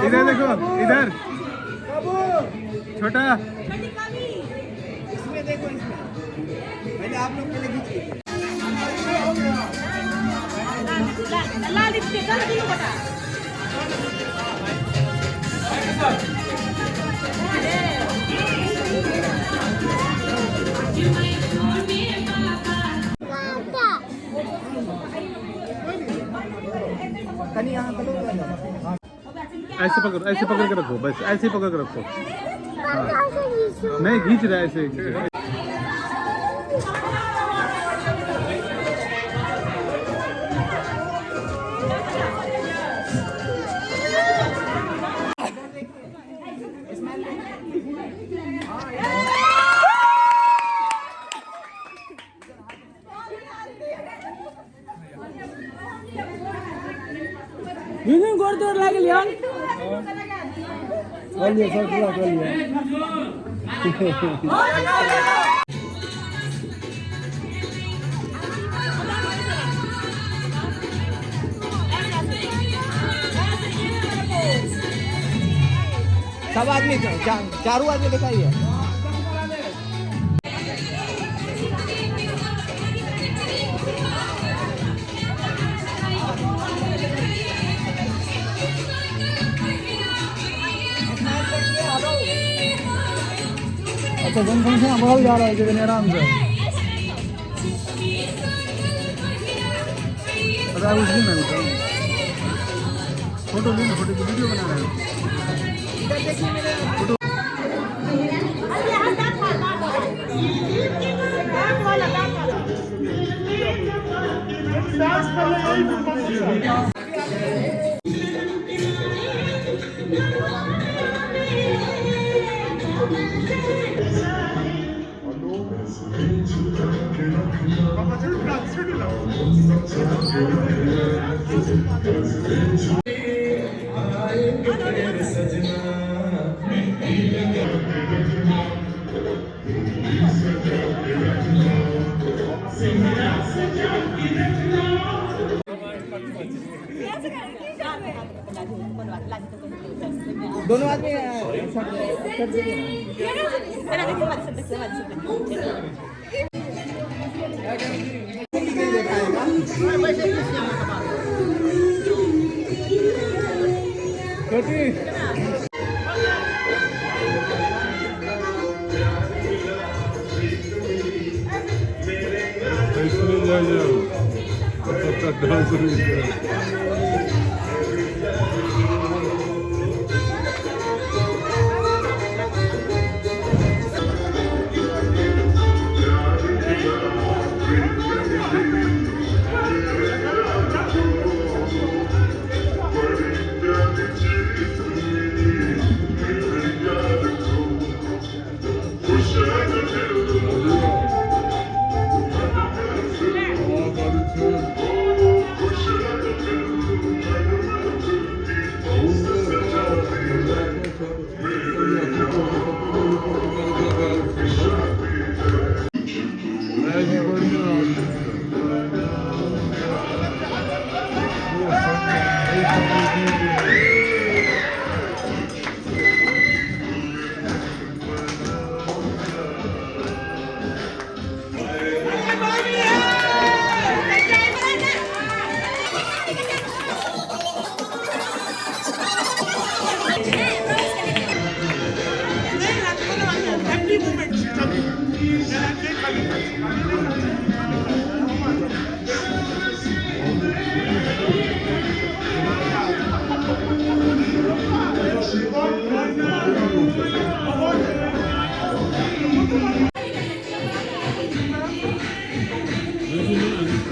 इधर देखो, इधर छोटा। इसमें देखो, इसमें पहले आप लोग पहले खींचिए। कहीं यहाँ करो। ऐसे पकड़, ऐसे पकड़ के रखो, बस ऐसे ही पकड़ के रखो। हाँ। नहीं खींच रहा है, ऐसे खींच रहा है। गोड़ तोड़ लागल यार। कर लिया सर, पूरा कर लिया। सब आदमी, चारों आदमी दिखाइए। अच्छा, जनसंख्या बढ़ल जा रहा है लेकिन आराम से पता है उसमें मैं उठा फोटो लेना, फोटो की वीडियो बना रहे हैं। फोटो। दोनों आदमी शर्ट देखिए। नहीं दिखाएगा। छोटी।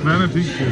ना ठीक है।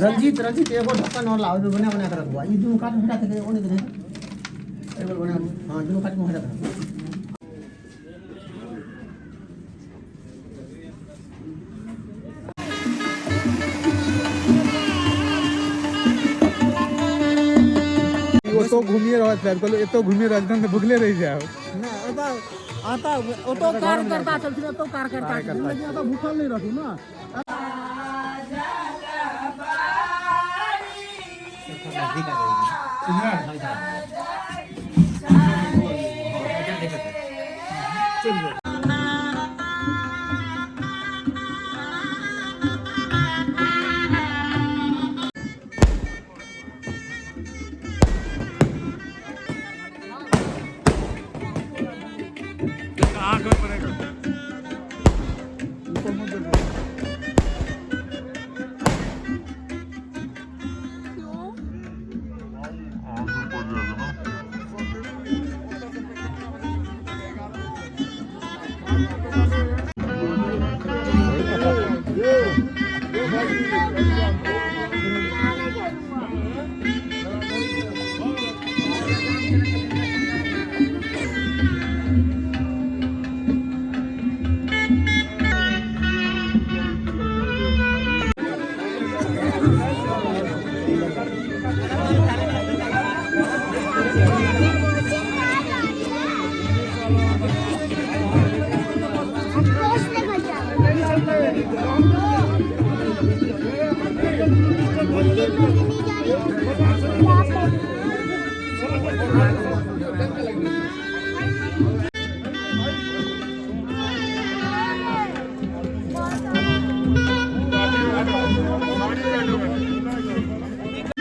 रंजीत रंजीत एगो ढक्कन और लाओ, बना बना के रखवा। ई दुनू काट में हटा के ओने दे, एगो बना। हां, दुनू काट में हटा के। ओतो घूमिए रहत साहब, कहलहुँ एतो घूमिए रहत तऽ भुखले रहि जायब। ना ओता आता ओतो कार्यकर्ता छलखिन, ओतो कार्यकर्ता छलखिन, लेकिन ओतो भूखल नहीं रहथिन ना। आँख में पड़ेगा, ऊपर मत देखो। आँख में पड़ जाएगा ना। दिल्ली में नहीं जा रही यहाँ पे।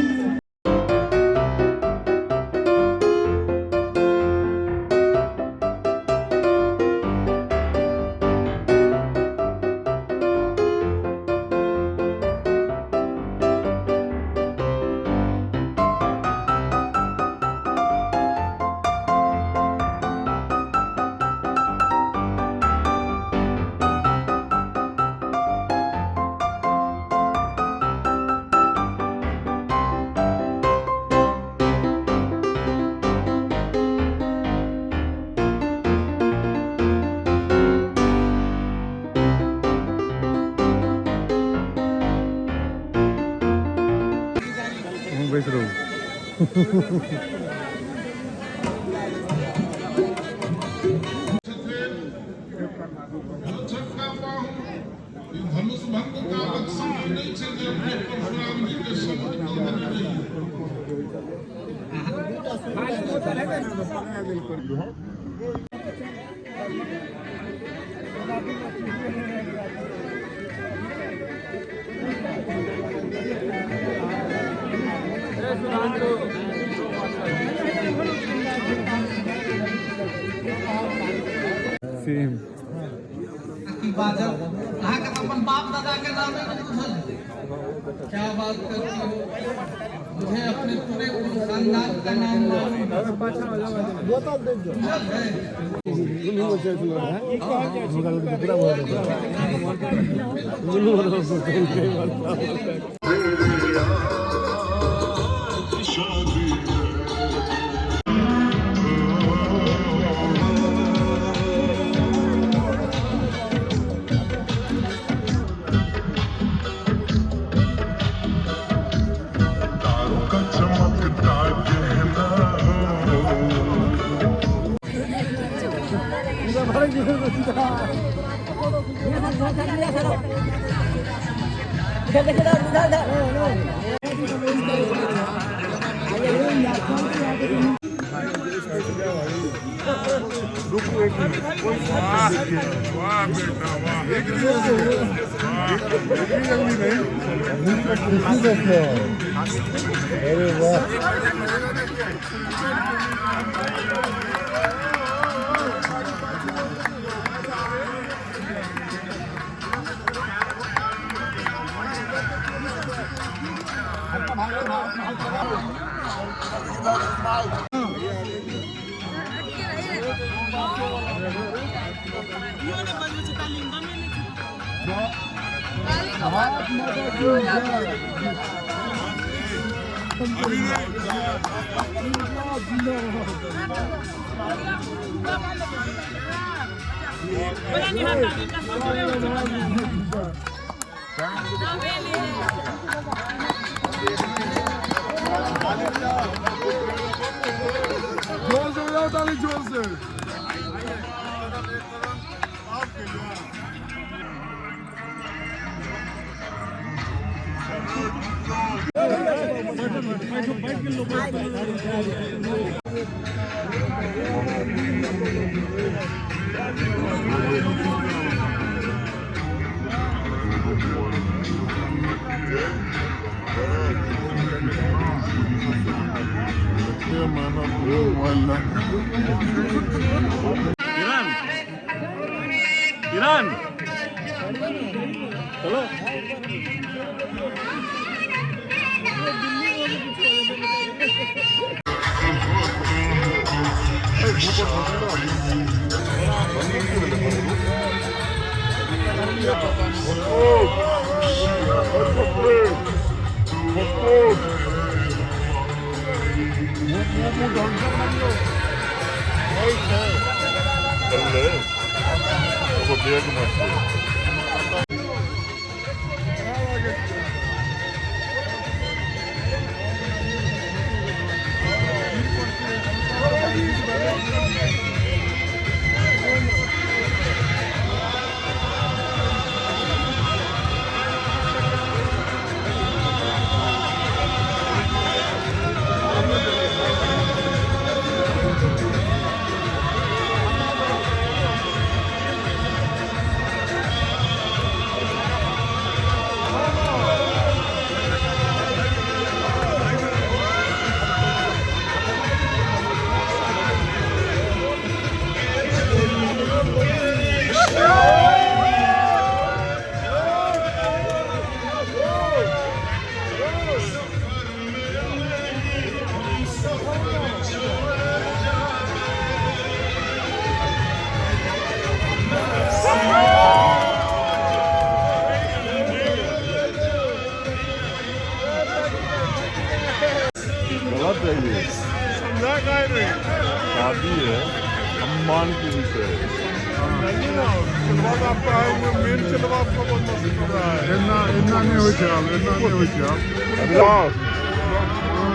अहूँ बैस रहू। छोटका बाहु, ई धनुष भंग का समय नहि छै जे अपने परशुराम जी के समझ कऽ देने रहियै। सेम। की बाजब? अहाँके तऽ अपन बाप दादा के नाम नहि बुझल है। क्या बात करती हो? मुझे अपने पूरे खानदान का नाम मालूम है। बुझल है? तारों का चमकता गहना हो। वाह बेटा वाह, इतनी जल्दी नहीं। जोर से बजाओ ताली, जोर से। ईरान, ईरान, चलो। गलत है ये, समझा काय नहीं। शादी है, सम्मान की विषय है। आपका आए हुए मेन चलवा आपका बहुत मस्त कर रहा है। इतना इतना नहीं हो जाओ, इतना नहीं हो जाओ। अभिलाष,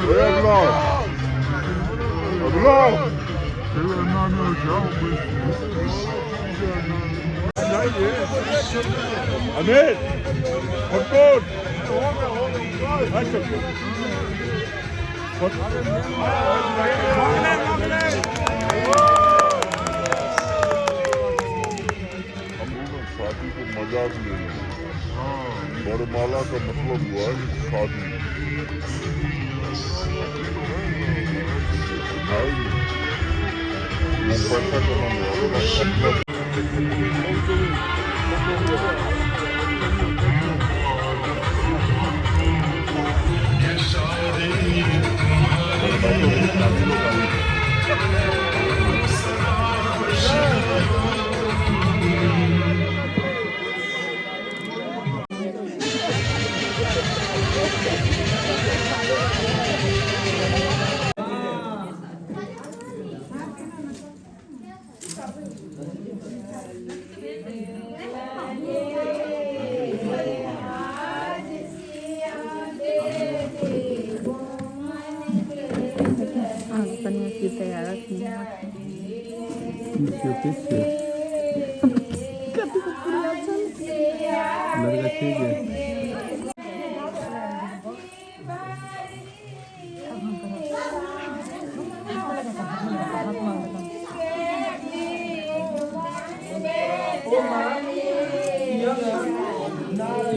अभिलाष, अभिलाष, इतना नहीं हो जाओ। अमित फटकोट हम लोग शादी को मजाक ले रहे हैं। वरमाला का मतलब हुआ है शादी। भाई वो पैसा कमाने वाला पीछे लड़का ठीक है।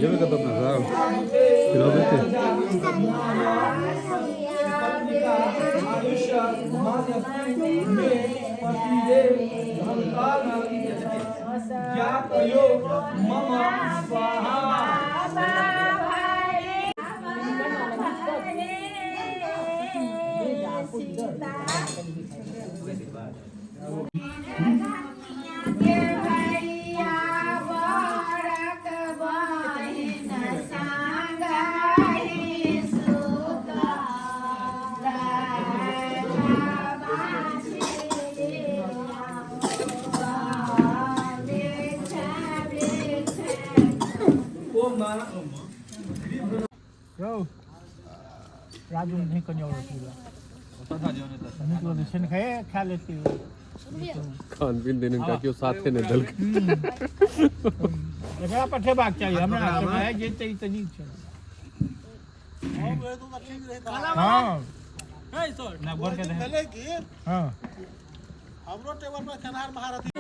जब कब अपना साहब राजू नहीं कन्या खा लेती खान पीन दिन का क्यों साथ ने दल एकरा पठेबाक चाही हमरा भए जेतै तऽ नीक छै। हँ ना गोर के दे। हाँ हमरो टेबल पर खेनार महारथी।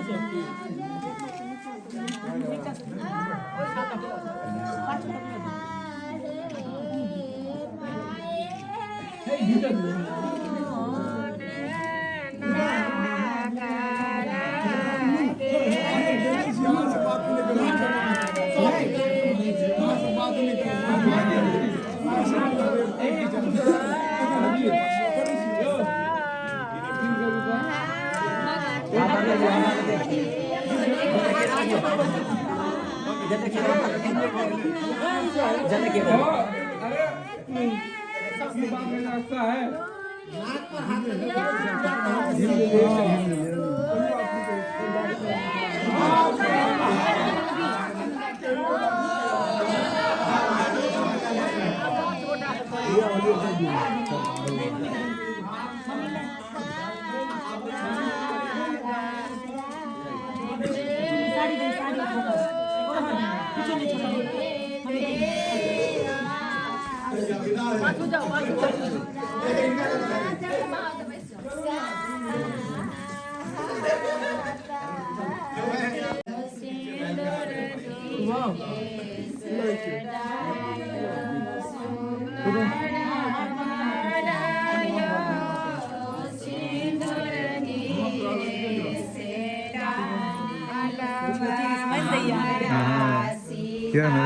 क्या ना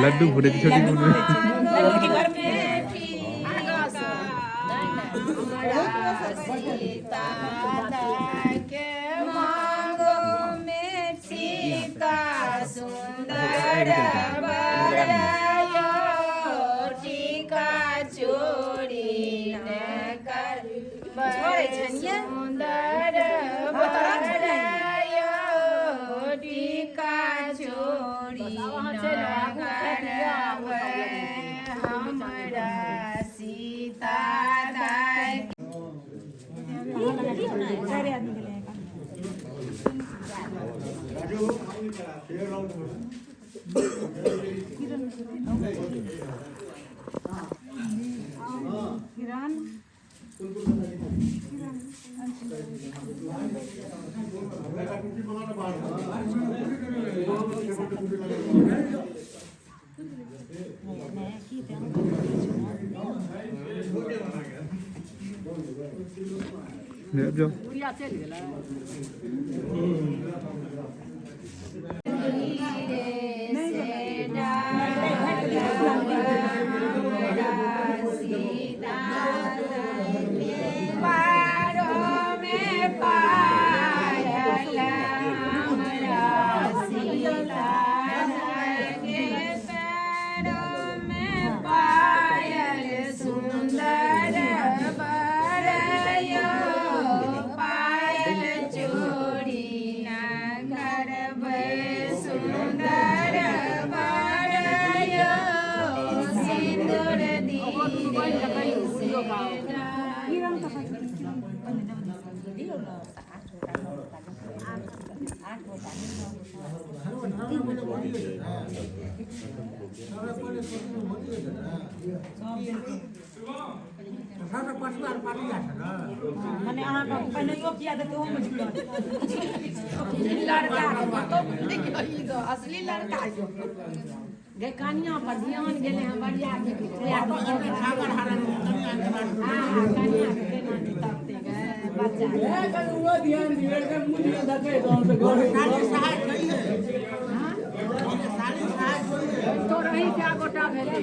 लड्डू फूटे छोटी मुन्नी। जाओ। मने अहाँ के पहिनैयो किया देतै ओहोमे झूलत। लड़का असली लड़का गे कनिया पर ध्यान गेलै हँ बढ़िया के कनिया के केना तकतै गे बच्चा ध्यान दिए मुँह देखै तो रही क्या गोटा भेलै।